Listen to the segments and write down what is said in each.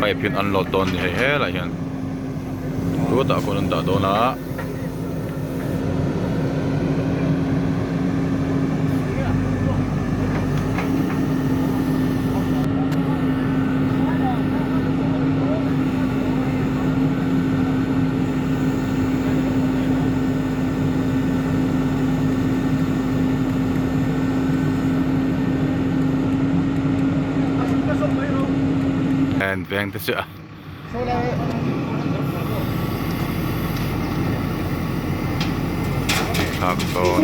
Pipe hian an load dawn a ni hei helaiah hian chutah khawn an dah dawn a. An veng te chu a thlak dawn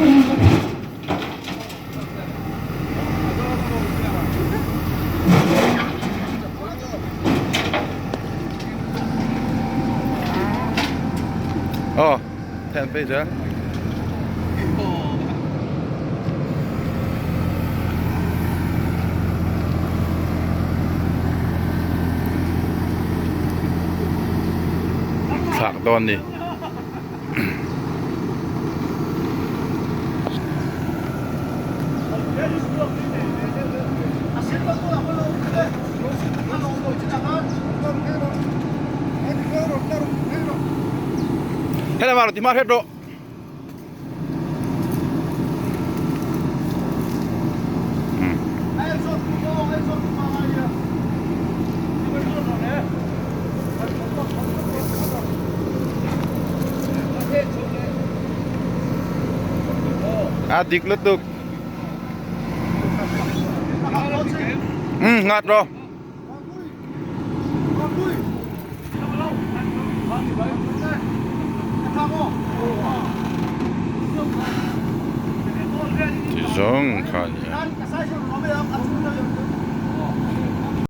aw then phei zel thlak dawn ni. Helai mah ti hma hret rawh. A dik lutuk. Nghat rawh. Ti zawng kha a ni a.